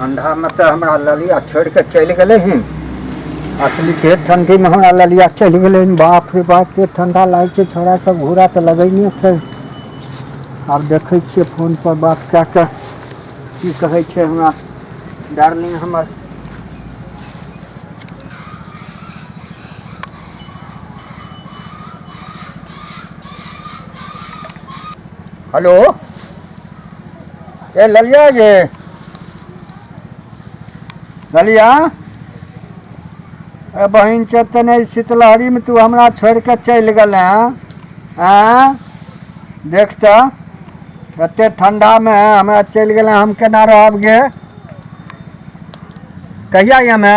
ठंडामे तऽ हमरा ललिया छोड़ि कऽ चलि गेलै हन। असली के ठंडीमे हमरा ललिया चलि गेलै हन। बाप रे बाप, के ठंडा लागै छै। छोड़ा सब घूरा तऽ लगैने छै। आब देखै छियै फोन पर बात कए कऽ की कहै छै हमरा डार्लिंग हमर। हेलो, ए ललिया गे, ललिया, अरे बहिन चलते नहि, शीतलहरीमे तू हमरा छोड़ि कऽ चलि गेल हँ। आँय, देख तऽ एते ठंडामे हमरा चलि गेल, हम केना रहब गे? कहिया एमे?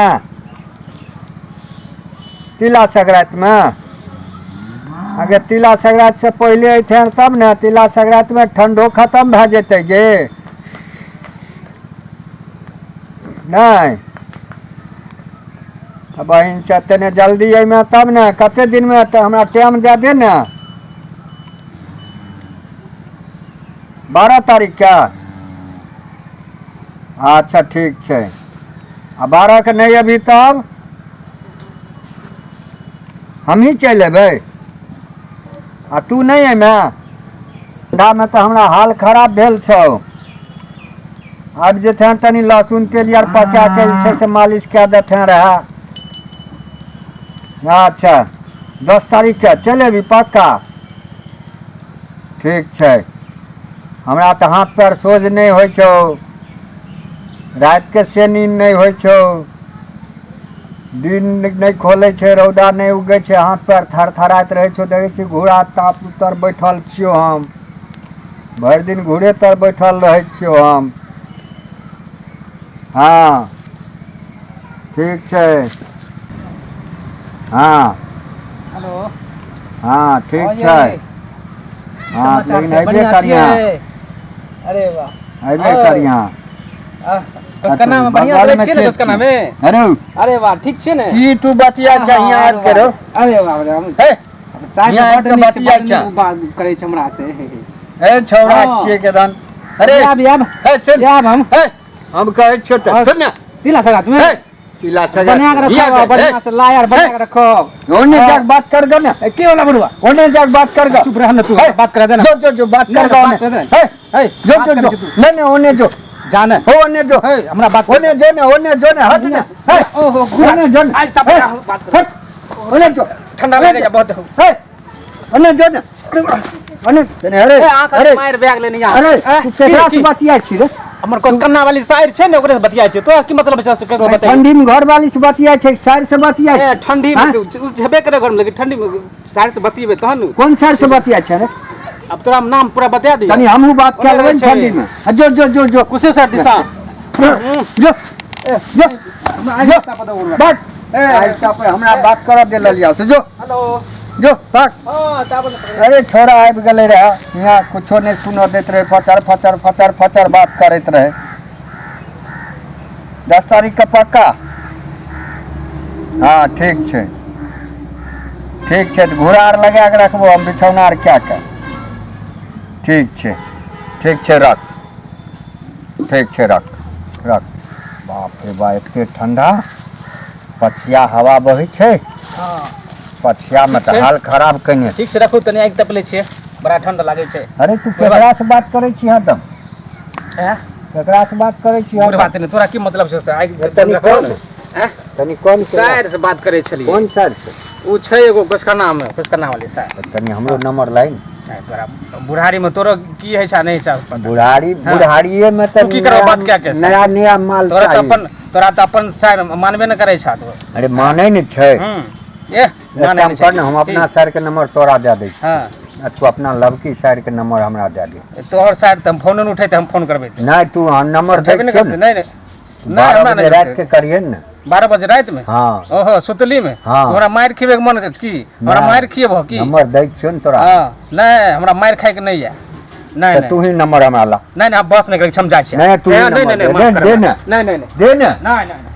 तिला संक्रांतिमे? अगर तिला संक्रांति से पहिले अयतै तब ने, तिला संक्रांतिमे ठंडो खतम भए जेतै गे। नहि बहिन चलते ने, जल्दी अइमे तब ने। कते दिनमे तऽ हमरा टाइम दए दे ने। 12 तारीखके? अच्छा ठीक छै। आ 12के नहि अभी तब हमही चलि अयबै आ तू नहि अयमे? ठंडामे तऽ हमरा हाल खराब भेल छौ। आबि जेतै तनी लहसुन तेल आर पका के जे छै से मालिश कए देते रहए। अच्छा 10 तारीखके चलि अयबी पक्का? ठीक छै। हमरा तऽ हाथ पैर सोझ नहि होइ छौ, रातिके से नींद नहि होइ छौ, दिन नहि खोलै छै, रौदा नहि उगै छै, हाथ पैर थरथराइत रहै छौ। देखै छी घोड़ा ताप तर बैठल छियौ, हम भरि दिन घूरे तर बैठल रहै छियौ हम। हँ ठीक छै। हँ हेलो। हँ ठीक हाँ छै। ये की हँ समाचार लेकिन छै? अयबे बढ़िआँ करिहें। छियै? अरे वाह। अयबे ओ करिहें। आह, कोसकन्ना मे बढ़िआँ से रहै बगलमे छियै ने? के कोसकन्ना छी? मे? अरे अरे वाह, ठीक छियै ने? की तू बतिया छै आहा, हियाँ अरे आबि के वाह, रौ? अरे वाह रे, हम हे साहेब हियाँ बड्ड आबि कऽ नीक छै, बतिया बड्ड छै। नीक बात करै छै हमरा से। हे छौड़ा हँ। छियै केदन। अरे आब आब हे सुन, आब हम हे हम कहै छियौ तऽ और सुन ने। तिला सगात में हे तिला सगा बना के हियाँ रखो के, हे बढ़िया से, ला यार, बना के रखो। ओने हाँ। जाके बात कर ग ने। ए, के वाला बुढ़वा? ओने जाके बात कर ग। चुप रह न तू, हे, बात करा दे ना। जो जो जो बात ना, कर ग ना, ओने। बात कर दे ना। हे हे, जो बात जो करै जो छी तू। नहीं नहीं, ओने जो। जा ने। हो ओने जो। हे, हमरा बात ओने जो ने, ओने जो ने, हट ने। हे ओहो घुरा। ओने जो ने। आज तब हे, बात कर। हट ओने जो। ठंडा लागे जा बहुत। हे ओने जो ने, ओने तने। अरे ए, आँख अरे मारि बैग लेने जा। अरे ए, तू केकरा से की? बतियाइ छी रे? हमर कोसकन्ना वाली साइर छै ने, ओकरे से बतियाइ छै। तोरा की मतलब छै से केकरो बतियाइ? ठंडी में घर वाली से बतियाइ छै, साइर से बतियाइ ए छै? ठंडी में हाँ? तऽ उ छेबे करे घर में, लेकिन ठंडी में साइर से बतियेबै तहन ने। कोन साइर से बतियाइ छै रे? अब तोरा हम नाम पूरा बता दियौ। तनी हमहूँ बात कए ओने लेबै ने रहै छै। ठंडी में। आ जो जो जो जो कुशेश्वर दिशा। जो जो जो बात आहिस्ता पर हमरा बात करऽ दे ललिया से। जो हेलो। जो बात। हाँ ताबत। अरे छोड़ा आबि गेलै रहए हियाँ, कुछो नहि सुनऽ दैत रहै, फचर फचर फचर फचर बात करैत रहै। 10 तारीखके पक्का? हँ ठीक छै, ठीक छै। तऽ घोड़ा आर लगा कऽ रखबो हम, बिछौना आर कए कऽ। ठीक छै, ठीक छै, रख। ठीक छै, रख रख। बाप रे बा, एते ठंडा पछिया हवा बहै छै। हाँ पछियामे ठीक तऽ छै। हाल खराब केने छै। ठीक छै, रखू तनी, आगि तपले छियै, बड़ा ठंडा लागै छै। अरे तू केकरा से बात करै छी हरदम? ऐं? केकरा से बात करै छी बुढ़ हरदम? बात नहि, तोरा की मतलब छै से? आगि तनी रखो कौन ने। ऐं? तनी कौन के? साइर से बात करै छलियै। कोन सर से? ओ छै एगो गोसकन्ना मे, गोसकन्ना वाली साइर। तनी हमरो नंबर लाई ने। ऐं, तोरा बुढ़ारी मे तोरो की होइ छै आ नहि होइ छै पता। बुढ़ारी हाँ। बुढ़ारिये में तऽ तू की करबऽ बात कए के? नया नया माल तोरा तऽ चाही। अपन, तोरा तऽ अपन साइर मानबे नहि करै छह तू। अरे मानै ने छै। हूँ एह एक मानै काम नहि कर छै। ने, हम अपना सर के नंबर तोरा दए दै छी हँ आ तू अपना लवकी सर के नंबर हमरा दए दे। तोहर साइर तऽ हम फोनो नहि उठेतै, हम फोन करबै तऽ नहि, तू हम नंबर दै उठेबे नहि छियौ करतै। ने। नहि नहि नहि, 12 हमरा बजे नहि राति के करिहे ने। 12 बजे रातिमे? हाँ। ओहो सुतली मे? हाँ। हमरा मारि खिएबे के मन छै की? हमरा नहि। मारि खिएबह की? नंबर दै छियौ ने तोरा। हाँ नहि, हमरा मारि खायके नहि यऽ। नहि तऽ नहि तू ही नंबर हमरा ला। नहि नहि, हम बस नहि करै छी, हम जाइ छी। नहि, तू ही नहि नहि नंबर नहि, दे, माफ दे करबै। ने। नहि नहि नहि दे ने। नहि नहि।